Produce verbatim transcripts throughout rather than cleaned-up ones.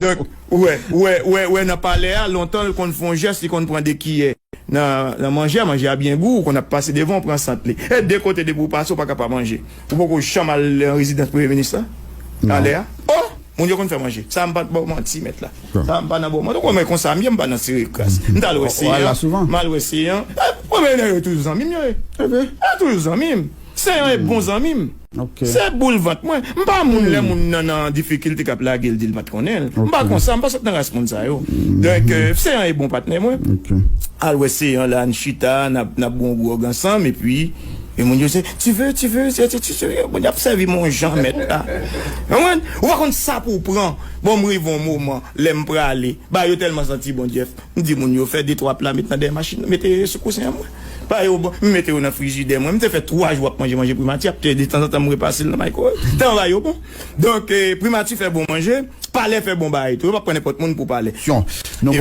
Donk, ou wè, ou wè, ou wè, ou wè nan palè a, lontan, l konn fè yon jès, li konn pran de kiyè nan, nan manje a, manje a byen gou, ou konn ap pase devan, ou pran sant li. E de kote, depi ou pase, ou pa ka pa manje. Ou poko janm al nan rezidans premye minis la? Anlè a? Oh! Moun yo konn fè manje. Sa m pa t ba w manti, mèt la. Sa m pa nan ba w manti. Ou konnen konsa m ye, m pa nan sere kras. M t al wè Seyan. M al wè Seyan. Eh, premye nèg yo toujou zanmi m yo ye. Eh, toujou zanmi m. Seyan e bon zanmi m. Se boul vant mwen. M pa moun lè moun nan, nan difikilte k ap lage l di l pa t konnen l. M pa konsa, m pa sot nan ras moun sa yo. Donk, eh, Seyan e bon patnè mwen. Al wè Seyan la, n chita, n ap, n ap bon gwòg ansanm, epi e moun yo se, tu veux, tu veux, moun y ap sèvi m yon jan mèt la. Konprann? Ou pa konn sa pou w pran. Bon, m rive yon moman, lè m prale, ba yo tèlman santi bon, Jeff. M di moun yo fè de twa pla, met nan dèyè machin, mete sou kousen an mwen. Ba yo bon, m mete yo nan frijidè mwen. M te fè twa jou ap manje, manje primati, ap te detanzantan m repase l nan maykowèv. Tèlman ba yo bon. Donk, eh, primati fè bon manje, palè fè bon bagay tou. Yo p ap pran nenpòt moun pou palè. E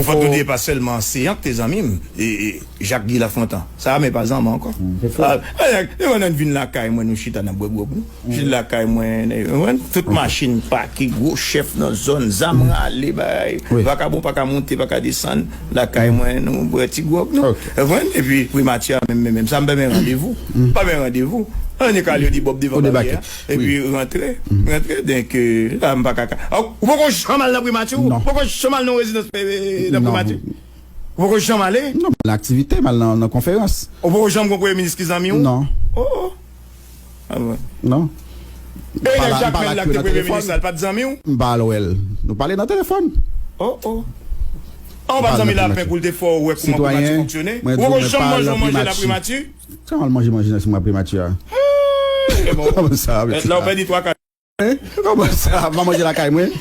fòk nou di, e pa sèlman Seyan k te zanmi m. E, e, Jak Guy Lafontan. Sa a, men pa zanmi ankò. Li konn vin lakay mwen, nou chita, n ap bwè gwòg nou. Vin lakay mwen, tout machin pake, gwo chèf nan zòn, zam rale, bay. Vakabon pa ka monte, pa ka desann. Lakay mwen, nou bwè ti gwòg nou. Konprann? Epi primati a menm, menm, menm. Sa m pa men randevou. Pa men randevou. Annik al yo di Bòb devan baryè a. Epi rantre. Rantre, donk, eh, la m pa ka ka. Ou poko janm al nan primati, ou? Ou poko janm al nan rezidans, eh, nan primati? Ou poko janm ale? Non, m al nan aktivite, m al nan, nan konferans. Ou poko janm gon premye minis ki zanmi w? Non. Oh, oh. Ah bon. Non. E nèg Jakmèl la ki te premye minis la, l pa t zanmi w? M pa al wè l. Nou pale nan telefòn. Oh, oh. An, ou pa t zanmi Lapen pou l te fè w wè kòman primati fonksyone? Ou poko janm manje yon manje nan primati? Sa m al manje manje nan primati a? Kòman sa? La w pèdi twa kat. Kòman sa? M pa manje lakay mwen?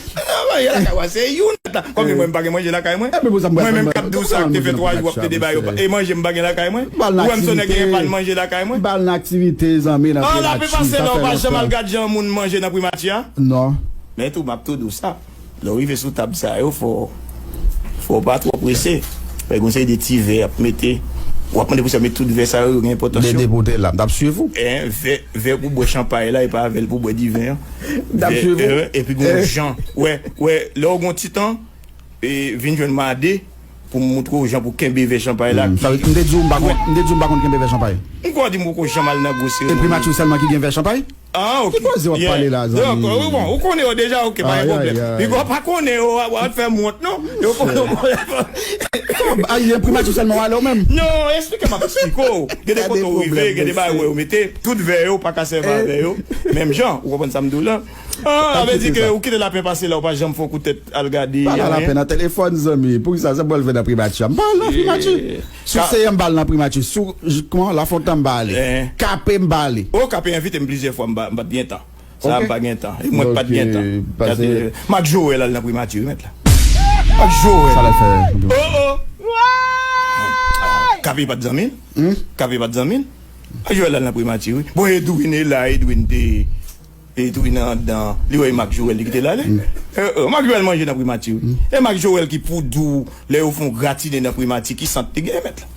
Manje lakay w a se youn nèt la. Kòm mwen, m pa gen manje lakay mwen. Mwen menm k ap di w sa, k te fè twa jou ap plede ba yo, e manje m pa gen lakay mwen? Ou wè m se yon nèg ki gen pa l manje lakay mwen? M pa al nan aktivite, zanmi, nan primati. An, la pe pase la, ou pa janm al gad jan moun manje nan primati a? Non. Men tou, m ap tou di w sa. Lè w rive sou tab sa yo, fò, fò w pa twò prese. Fè gon seri de ti vè y ap mete. W ap mande pou sa met tout vè sa yo, yo gen enpòtans yo. Depi w te la, m t ap swiv ou. Vè, vè pou bwè chanpay la, e pa vè l pou bwè diven an. M t ap swiv ou. Epi gon jan. Wè, wè, lè w gon ti tan, vin jwenn mande pou m moutre w jan pou kenbe vè chanpay la. M te di w m pa konn, m te di w m pa konn kenbe vè chanpay. M kwè w di m poko janm al nan gwo seremoni. E primati sèlman ki gen vè chanpay? Ah, ok. Ki koze w ap pale la, zanmi? Donk, wi, bon, ou konnen yo deja, ok, pa gen pwoblèm. Piga w pa konnen yo, w ap fè m wont, non? Yo konnen yo. Ayen, primati sèlman w ale w menm? Non, esplike m ap esplike w. Gen de kote w rive, gen de bagay w wè yo mete, tout vè yo pa ka sèvi avè yo. Menm jan, ou konprann sa m di w la? Ah, sa vle di ke ou kite Lapen pase la, ou pa janm fè yon kout tèt al gade. Pale a Lapen nan telefòn, zanmi. Poukisa sa m pral fè nan primati a? M pa al nan primati. Si w Seyan, m pa al nan primati. Si w, kòman, Lafontan, m pa ale. Kape, m pa ale. O, Kape envite m plizyè fwa, m pa, m pa t gen tan. Sa a, m pa gen tan. E mwen k pa t gen tan. Mak Joel al nan primati, wi, mèt la. Mak Joel. Sa l al fè? Oh, oh. Kape pa t zanmi l? Kape pa t zanmi l? Mak Joel al nan primati, wi. Bon, Edwin e la, Edwin te Edwin anndan, li wè e Mak Joel li kite l ale. Mak Joel manje nan primati, wi. E Mak Joel ki pou di w, lè yo fè yon gratine nan primati, ki sant li gen, mèt la?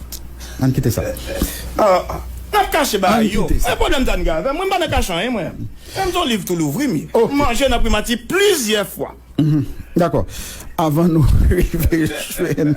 Ann kite sa. N ap kache bagay yo. E pwoblèm sa n gen avè m? Mwen, m pa nan kache anyen, mwen. Menm se yon liv tou louvri m ye. M manje nan primati plizyè fwa. Dakò. Avan nou rive jwenn